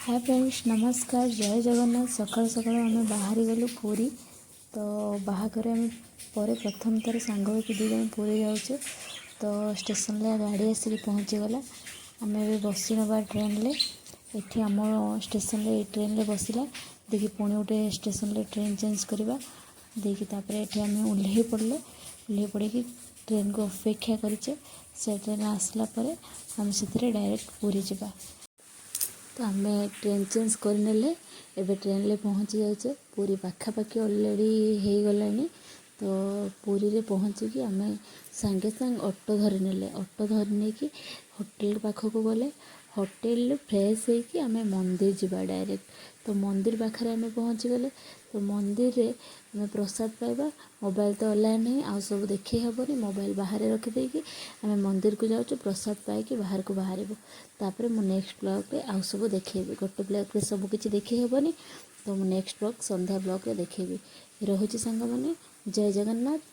ହାଏ friends, ନମସ୍କାର, ଜୟ ଜଗନ୍ନାଥ। ସକାଳୁ ସକାଳୁ ଆମେ ବାହାରି ଗଲୁ ପୁରୀ। ତ ବାହାଘର ଆମେ ପରେ ପ୍ରଥମ ଥର ସାଙ୍ଗ ହେଇକି ଦୁଇ ଜଣ ପୁରୀ ଯାଉଛୁ। ତ ଷ୍ଟେସନରେ ଗାଡ଼ି ଆସିକି ପହଞ୍ଚିଗଲା। ଆମେ ଏବେ ବସି ନେବା ଟ୍ରେନରେ। ଏଠି ଆମ ଷ୍ଟେସନରେ ଏଇ ଟ୍ରେନରେ ବସିଲା ଦେଇକି ପୁଣି ଗୋଟେ ଷ୍ଟେସନରେ ଟ୍ରେନ୍ ଚେଞ୍ଜ କରିବା ଦେଇକି ତାପରେ ଏଠି ଆମେ ଓହ୍ଲେଇ ପଡ଼ିଲେ। ଓହ୍ଲେଇ ପଡ଼ିକି ଟ୍ରେନକୁ ଅପେକ୍ଷା କରିଛେ। ସେ ଟ୍ରେନ୍ ଆସିଲା ପରେ ଆମେ ସେଥିରେ ଡାଇରେକ୍ଟ ପୁରୀ ଯିବା। ତ ଆମେ ଟ୍ରେନ୍ ଚେଞ୍ଜ କରିନେଲେ। ଏବେ ଟ୍ରେନରେ ପହଞ୍ଚି ଯାଇଛେ। ପୁରୀ ପାଖାପାଖି ଅଲରେଡ଼ି ହେଇଗଲାଣି। ତ ପୁରୀରେ ପହଞ୍ଚିକି ଆମେ ସାଙ୍ଗେ ସାଙ୍ଗେ ଅଟୋ ଧରି ନେଲେ। ଅଟୋ ଧରି ନେଇକି ହୋଟେଲ ପାଖକୁ ଗଲେ। ହୋଟେଲରେ ଫ୍ରେଶ୍ ହେଇକି ଆମେ ମନ୍ଦିର ଯିବା ଡାଇରେକ୍ଟ। ତ ମନ୍ଦିର ପାଖରେ ଆମେ ପହଞ୍ଚିଗଲେ। ତ ମନ୍ଦିରରେ ଆମେ ପ୍ରସାଦ ପାଇବା। ମୋବାଇଲ ତ ଆଲାଉ ନାହିଁ, ଆଉ ସବୁ ଦେଖେଇ ହେବନି। ମୋବାଇଲ ବାହାରେ ରଖିଦେଇକି ଆମେ ମନ୍ଦିରକୁ ଯାଉଛୁ। ପ୍ରସାଦ ପାଇକି ବାହାରକୁ ବାହାରିବୁ। ତାପରେ ମୁଁ ନେକ୍ସଟ ବ୍ଲଗ୍ରେ ଆଉ ସବୁ ଦେଖେଇବି। ଗୋଟେ ବ୍ଲଗ୍ରେ ସବୁ କିଛି ଦେଖେଇ ହେବନି। ତ ମୁଁ ନେକ୍ସଟ ବ୍ଲଗ୍, ସନ୍ଧ୍ୟା ବ୍ଲଗ୍ରେ ଦେଖେଇବି। ରହୁଛି ସାଙ୍ଗମାନେ, ଜୟ ଜଗନ୍ନାଥ।